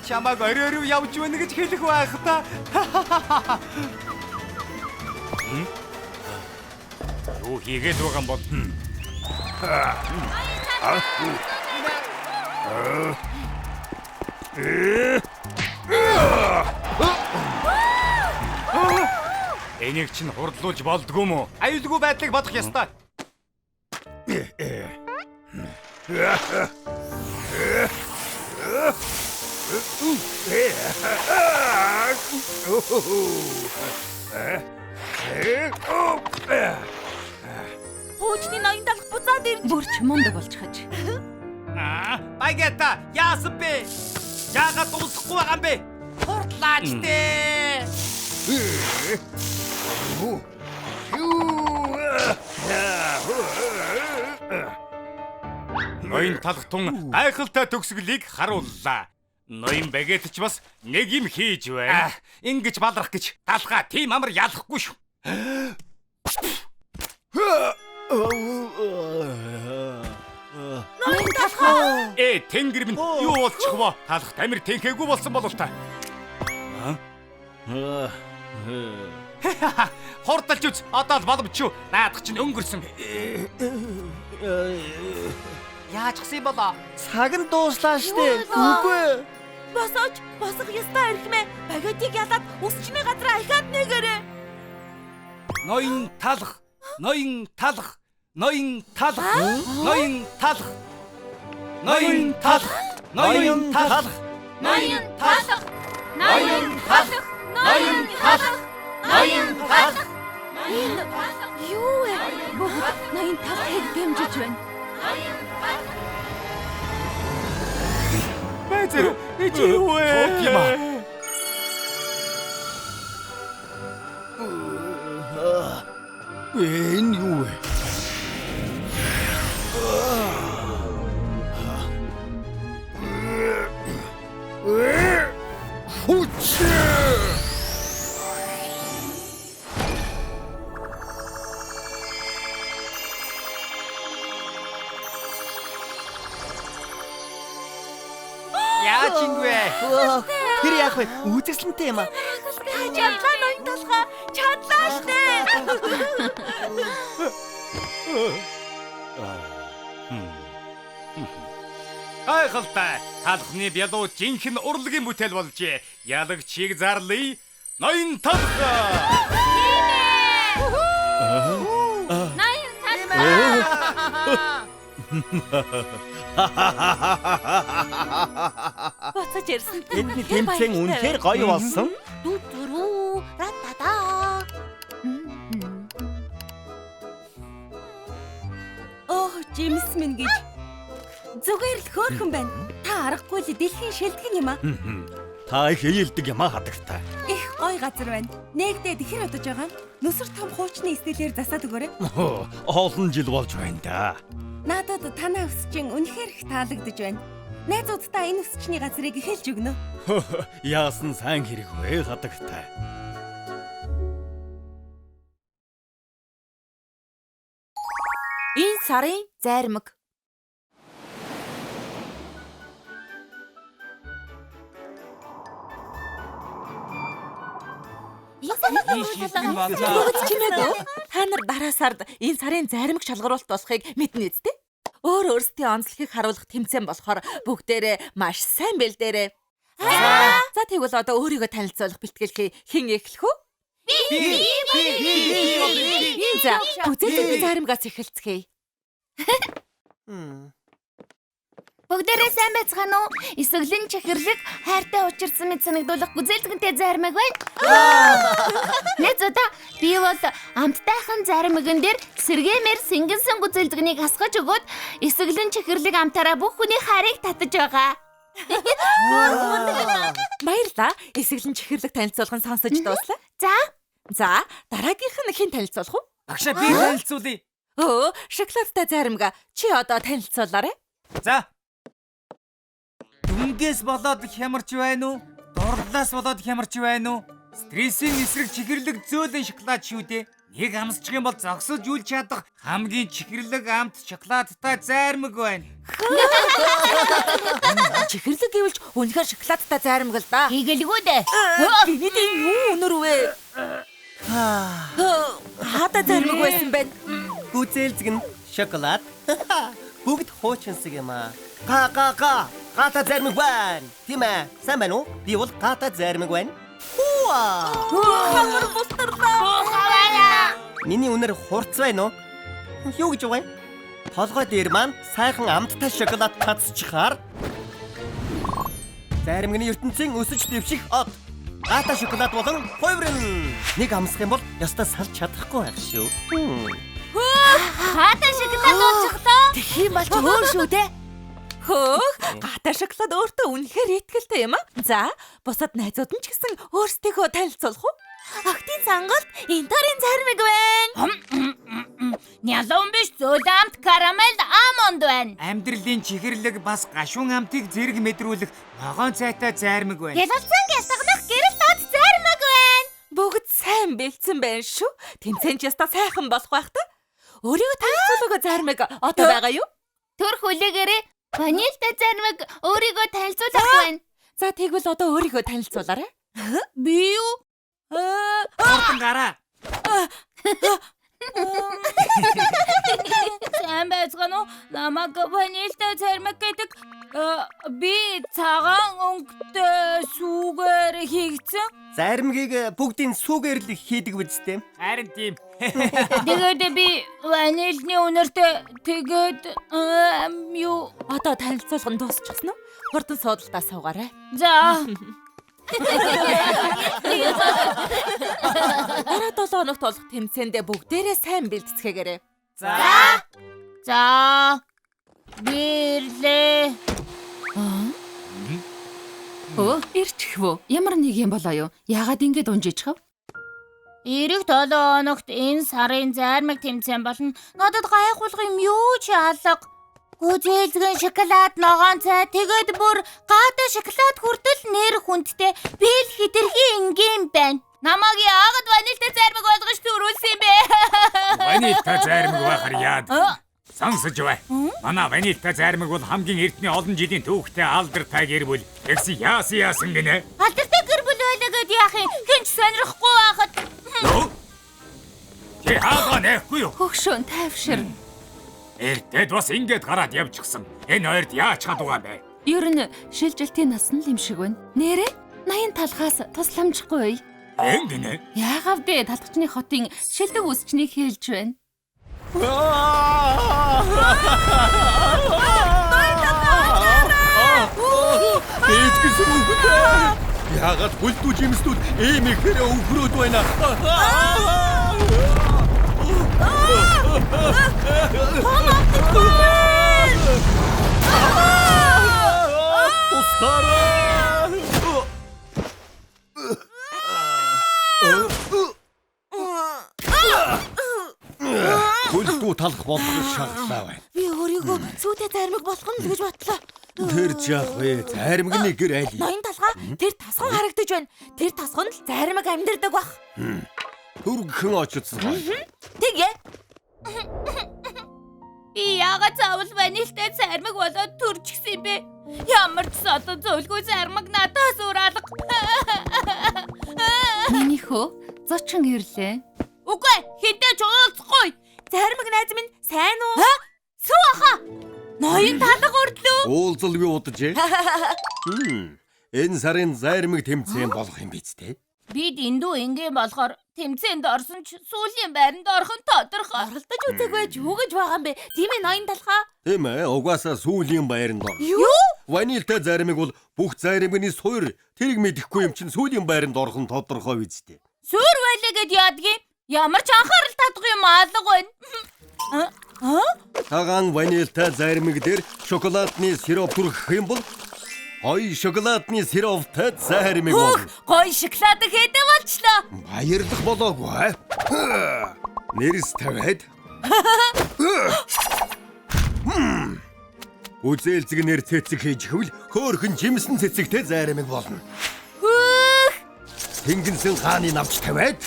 Чамаг орой руу явж байна гэж хэлэх байх та. Юу хийгээд байгаа юм бол? Энийг чинь хурдлуулж болдгоо мó? Аюулгүй байдлыг бодох ёстой. Хуучны ноён талх буцаад ирж. Бүрч мундаг болчихож. Аа, Багета яасан бэ? Яагаад дуусахгүй байгаа юм бэ? Хурдлаач дээ. Ноён талх тун гайхалтай төгсгөлийг харууллаа. Ноён Багет ч бас нэг юм хийж байна. Ингэж балрах гэж талхаа тийм амар ялахгүй шүү. Ноён талхаа. Тэнгэр минь юу болчих вэ? Талх тамир тэнхээгүй болсон болов та. Хурдалж үз. Одоо л боломж шүү. Наадах чинь өнгөрсөн. Яаж гсэн юм болоо? Цаг нь дууслаа штэ. Үгүй. Босооч, босох ёстой эрхмээ. Багетийг ялаад үсчний газраа ахиад нэгэрээ. Ноён талх, ноён талх, ноён талх, ноён талх. Ноён талх. Ноён талах. Ноён талах. Ноён талах. Ноён талах. Ноён талах. Энэ юу вэ? Бүгд ноён талахыг дэмжиж байна. Бэзэр, чи юу вэ? Юм аа. Энэ юу вэ? Хүч! Яа чингүй. Тэр яах вэ? Үзэсгэлэнтэй юм аа. Чадлаа ноён талхаа. Чадлаа штэ. Гайхалтай. Талхны бялуу жинхэнэ урлагийн бүтээл болжээ. Ялагчийг зарлая. Ноён талхаа. Ноён талах. Буцаж ирсэн. Тэдний тэмцээн үнэхээр гоё болсон. Дүрүү ратата. Оо, Жимс минь гэж. Зүгээр л хөөрхөн байна. Та аргагүй л дэлхийн шилдэг юм аа. Та их ээлдэг юм аа хадагтай. Их гоё газар байна. Нэгдээд хэр удаж байгаа юм? Нүсэр том хуучны стилээр засаад өгөөрэй. Олон жил болж байна да. Надад танай өсчин үнэхээр их таалагдж байна. Найзуудтай энэ өсчний газрыг хэлж өгнө. Яасан сайн хэрэг вэ хадагтай. Энэ сарын зайрмаг. Бүгд чимээгүй. Та нар дараа сард энэ сарын зайрмаг шалгаруулалт болохыг мэднэ үсттэй. Өөр өөрсдийн онцлогийг харуулах тэмцээн болохоор бүгдээрээ маш сайн бэлдээрэй. За тэгвэл одоо өөрийгөө танилцуулах бэлтгэл хэн эхлэх вэ? Би. За, гүзээлзгэнэ зайрмагаас эхэлцгээе. Бүгдээрээ сайн байцгаана уу? Эсэглэн чихэрлэг хайртай учирсан мэт санагдуулах гүзээлзгэнтэй зайрмаг байна. Найзуудаа, би бол амттайхан зайрмаган дээр сэргээмээр сэнгэнсэн гүзээлзгэнийг асгаж өгөөд эсэглэн чихэрлэг амтаараа бүх хүний хайрыг татаж байгаа. Баярлалаа. Эсэглэн чихэрлэг танилцуулгын сонсож дууслаа. За. За, дараагийнх нь хэн танилцуулах вэ? Багшаа би танилцуулъя. Өө, шоколадтай зайрмага. Чи одоо танилцуулаарай. За. Дүнгээс болоод хямарч байна уу? Дурлалаас болоод хямарч байна уу? Стрессийн эсрэг чихэрлэг зөөлөн шоколад шүү дээ. Нэг амсчих юм бол зогсож үл чадах хамгийн чихэрлэг амт шоколадтай зайрмаг байна. Чихэрлэг гэвэл үнэхээр шоколадтай зайрмаг л да. Хийгэлгүй дээ. Гинэд энэ юу өнөр вэ? Хаада зайрмаг байсан бэ? Гүзээлзгэн шоколад. Бүгд хуучинсаг юм аа. Га га га. Гата зайрмаг байна. Тийм ээ. Сайн байна уу? Би бол гата зайрмаг байна. Хууа. Хамар бустарлаа. Миний үнэр хурц байна уу? Юу гэж байгаа юм? Толгой дээр маань сайхан амттай шоколад татчихаар зайрмагны ертөнцийн өсөж дэвших од. Гата шоколад болон хувирна. Нэг амсах юм бол ёстой салж чадахгүй байх шүү. Гата шоколад болчихлоо. Тэгэх юм бол ч өөр шүү дээ. Хөөх, гата шоколад өөртөө үнэхээр итгэлтэй юм аа. За, бусад найзууд нь ч гэсэн өөрсдийгөө танилцуулах уу? Охтын сонголт Инторын зайрмаг байна. Нялуун биш зөөлөн амт карамель алмонд байна. Амьдралын чихэрлэг бас гашуун амтыг зэрэг мэдрүүлэх ногоон цайтай зайрмаг байна. Гялалзан гялтганах гэрэл од зайрмаг байна. Бүгд сайн бэлдсэн байна шүү. Тэмцээн ч ястаа сайхан болох байх та. Өөрийгөө танилцуулаагүй зайрмаг одоо байгаа юу? Төр хүлээгээрэй. Ванильтай зайрмаг өөрийгөө танилцуулах байна. За тэгвэл одоо өөрийгөө танилцуулаарай. Би юу? Хурдан гараа. Сайн байцгаана уу? Намайг ванильтай зайрмаг гэдэг. Би цагаан өнгөтэй сүүгээр хийгдсэн. Зайрмагийг бүгдийн сүүгээр л хийдэг үсттэй. Харин тийм. Тэгээд би ванильны үнэртэй тэгээд юу Одоо танилцуулга нь дуусчихсан уу? Хурдан суудалдаа суугаарай. За. Дараа 7 хоногт болох тэмцээндээ бүгдээрээ сайн бэлтцгээгээрэй. За. За. Бирлээ. Өө, ирчихвөө. Ямар нэг юм болоо юу? Яагаад ингэж унжижхав? Ирэх 7 хоногт энэ сарын зайрмаг тэмцээн болно. Надад гайхуулах юм юу ч алга. Гүзээлзгэн шоколад ногоон цай тэгээд бүр гаатай шоколад хүртэл нэр хүндтэй би л хэтэрхий энгийн байна. Намайг яагаад ванилтай зайрмаг болгож төрүүлсэн юм бэ? Ванилтай зайрмаг байхаар яад. Сонсож бай. Манай ванилтай зайрмаг бол хамгийн эртний олон жилийн түүхтэй алдартай гэр бүл. Тэгсэн яасан яасан гинэ? Алдартай гэр бүл байлаа гэд яах юм? Хэн ч сонирхгүй байхад. Чи хаалгаа нээхгүй юу? Хөгшөөн тайвшир. Эртэд бас ингэж гараад явчихсан. Энэ хоёрт яаж чадваа бэ? Ер нь шилжилтийн нас нь л юм шиг байна. Нэрээ 80 талхаас тусламжгүй. Ингэнэ. Яагаад вэ? Талхчны хотын шилдэг үсчнийг хэлж байна. Дээжгсэн үхлээ. Яагаад бүлдүү жимснүүд ийм ихээр өвхрөөд байна? Тусаарай! Бүлдүү талах болох шаглаа байна. Би өөрийгөө сүйтэй зайрмаг болох нь л гэж бодлоо. Тэр жаах вэ? Зайрмагны гэр аль? Ноён талхаа тэр тасган харагдаж байна. Тэр тасган л зайрмаг амьдардаг бах. Түргхэн очсон. Тэгээ. Би яагаад заавал ванилтай зайрмаг болоод төрчихсөн юм бэ? Ямар ч содон зөвлөгөө зайрмаг надаас өөр алга. Миний хөө зочин ирлээ. Үгүй, хинтээ ч уулзахгүй. Зайрмаг найз минь сайн уу? Сүү аха. Ноён талга өрдлөө. Уулзалгүй уджээ. Энэ сарын зайрмаг тэмцээн болох юм биз дээ? Бид эндүү энгийн болохоор тэмцээнд орсон ч сүүлийн байранд орох нь тодорхой. Оролдож үзээгүй байж юу гэж байгаа юм бэ? Тийм ээ ноён талхаа. Тийм ээ, угаасаа сүүлийн байранд ор. Юу? Ванилтай зайрмаг бол бүх зайрмагны суур. Тэрийг мэдэхгүй юм чинь сүүлийн байранд орох нь тодорхой биз дээ. Суур байлаа гэд яадгийн? Ямар ч анхаарал татахгүй юм алга байна. Цагаан ванилтай зайрмаг дээр шоколадны сироп түрхэх юм бол гоё шоколадны сироптай зайрмаг болно. Гоё шоколад хэдэ болчлоо. Баярлах болоогүй. Нэрс тавиад. Үзээлзгэнээр цэцэг хийж хөвл хөөхөн жимсэн цэцэгтэй зайрмаг болно. Хөөх! Тэнгэнсэн хааны навч тавиад.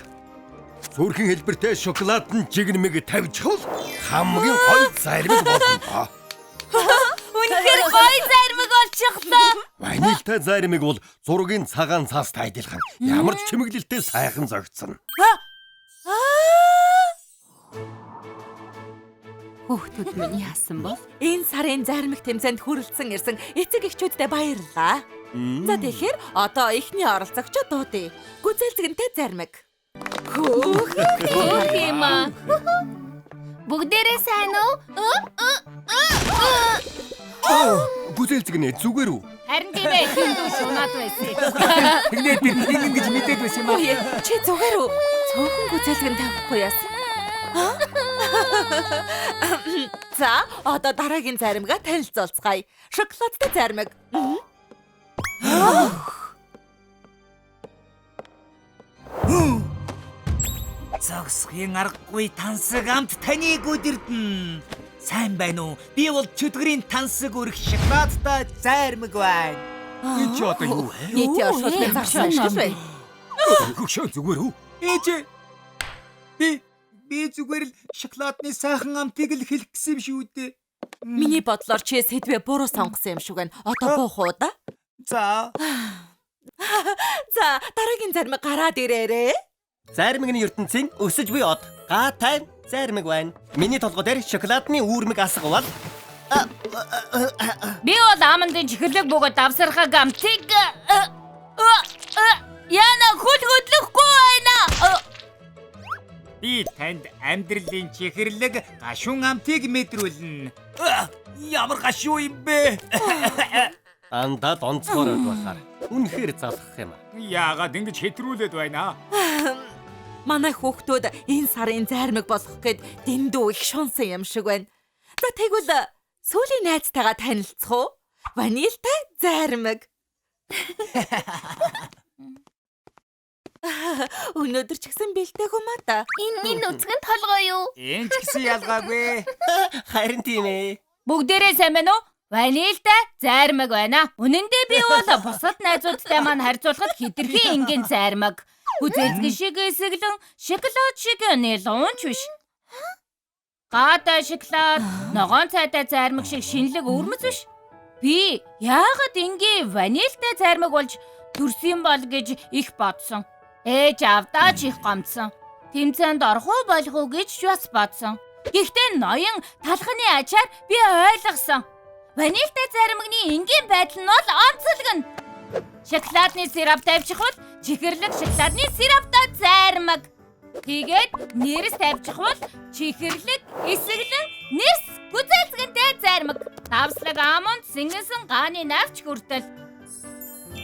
Зүрхэн хэлбэртэй шоколадн жигнэмэг тавьчихвал хамгийн гоё зайрмаг болно. Үнэхээр гоё зайрмаг болчихлоо. Ванилтай зайрмаг бол зургийн цагаан цаастай адилхан. Ямар ч чимэглэлтэй сайхан зогцсон. Хүүхдүүд минь яасан бол? Энэ сарын зайрмаг тэмцээнд хүрэлцэн ирсэн эцэг эхчүүддээ баярлалаа. За тэгэхээр одоо эхний оролцогчид дуудъя. Гүзээлзгэнтэй зайрмаг. Хөөх юм аа. Бүгдээрээ сайн уу? Гүзээлзгэнэ зүгээр үү? Харин тийм ээ хиндүү шунаад байсан. Тэгнээ тэр хин гэж мэдээд байсан юм аа. Чи зүгээр үү? Цөөхөн гүзээлзгэн тавихгүй яасан? За, одоо дараагийн зайрмагаа танилцуулцгаая. Шоколадтай зайрмаг. Зогсохын аргагүй тансаг амт таныг өдөрдөн. Сайн байна уу? Би бол чөтгөрийн тансаг өрх шоколадтай зайрмаг байна. Энэ чи одоо юу вэ? Нийтийн оршуулгын зарсан шиг байна. Хөгшөө зүгээр үү? Ээж. Би зүгээр л шоколадны сайхан амтыг л хэлэх гэсэн юм шүү дээ. Миний бодлоор чи сэдвээ буруу сонгосон юм шиг байна. Одоо буух уу да? За. За, дараагийн зармаг гараад ирээрээ. Зайрмагны ертөнцийн өсөж буй од гаатай зайрмаг байна. Миний толгой дээр шоколадны үүрмэг асгавал Би бол амандын чихэрлэг бөгөөд давсархаг амтыг яна хөл хөдлөхгүй байна. Би танд амьдралын чихэрлэг гашуун амтыг мэдрүүлнэ. Ямар гашуу юм бэ? Дандаа л онцгой байхаар үнэхээр залхах юм. Яагаад ингэж хэтрүүлээд байна? Манай хүүхдүүд энэ сарын зайрмаг болох гээд дэндүү их шунсан юм шиг байна. За тэгвэл сүүлийн найзтайгаа танилцах уу? Ванильтай зайрмаг. Өнөөдөр ч гэсэн бэлтээгүй маа та. Энэ нүцгэн толгой юу? Энэ ч гэсэн ялгаагүй. Харин тийм ээ. Бүгдээрээ сайн байна уу? Ванильтай зайрмаг байна. Үнэн дээр би бол бусад найзуудтай маань харьцуулахад хэтэрхий энгийн зайрмаг. Гүзээлзгэн шиг эсэглэн шоколад шиг нэлуунч биш. Гаатай шоколад, ногоон цайтай зайрмаг шиг шинэлэг өвөрмөц биш. Би яагаад энгийн ванильтай зайрмаг болж төрсөн бол гэж их бодсон. Ээж авдаа ч их гомдсон. Тэмцээнд орох уу болох уу гэж ч бас бодсон. Гэхдээ ноён талхны ачаар би ойлгосон. Ванильтай зайрмагны энгийн байдал нь бол онцлог нь. Шоколадны сироп тавьчихвал чихэрлэг шоколадны сироптой зайрмаг. Тэгээд нэрс тавьчихвал чихэрлэг эсэглэн нэрс гүзээлзгэнтэй зайрмаг. Давслаг аманд сэнгэнсэн гааны навч хүртэл.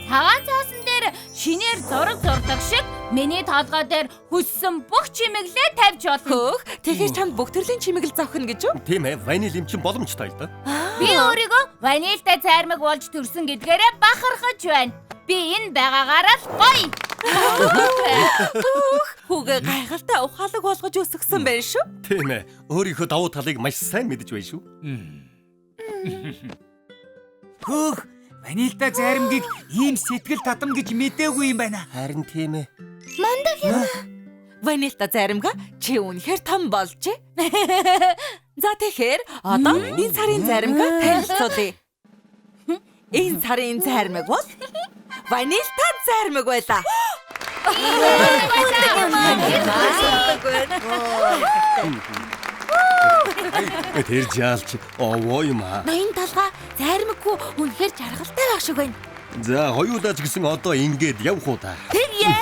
Цагаан цаасан дээр шинээр зураг зурдаг шиг миний толгой дээр хүссэн бүх чимэглээ тавьж болно. Хөөх, тэгэхээр чамд бүх төрлийн чимэглэл зохино гэж үү? Тийм ээ, ваниль юм чинь боломжтой л да. Би өөрийгөө ванильтай зайрмаг болж төрсөн гэдгээрээ бахархаж байна. Би энэ байгаагаараа л гоё. Хөөх, хүүгээ гайхалтай ухаалаг болгож өсгсөн байх шүү. Тийм ээ, өөрийнхөө давуу талыг маш сайн мэдэж байна шүү. Хөөх, ванильтай зайрмагийг ийм сэтгэл татам гэж мдээгүй юм байна. Харин тийм ээ. Мундаг юм. Ванильтай зайрмага чи үнэхээр том болжээ. За тэгэхээр одоо энэ сарын зайрмага танилцуулъя. Энэ сарын зайрмаг бол ванильтай зайрмаг байлаа. Тэр жаалч овоо юм аа. Ноён толгой зайрмаггүй үнэхээр жаргалтай байх шиг байна. За хоёулаа ч гэсэн одоо ингээд явах уу та. Тэгье.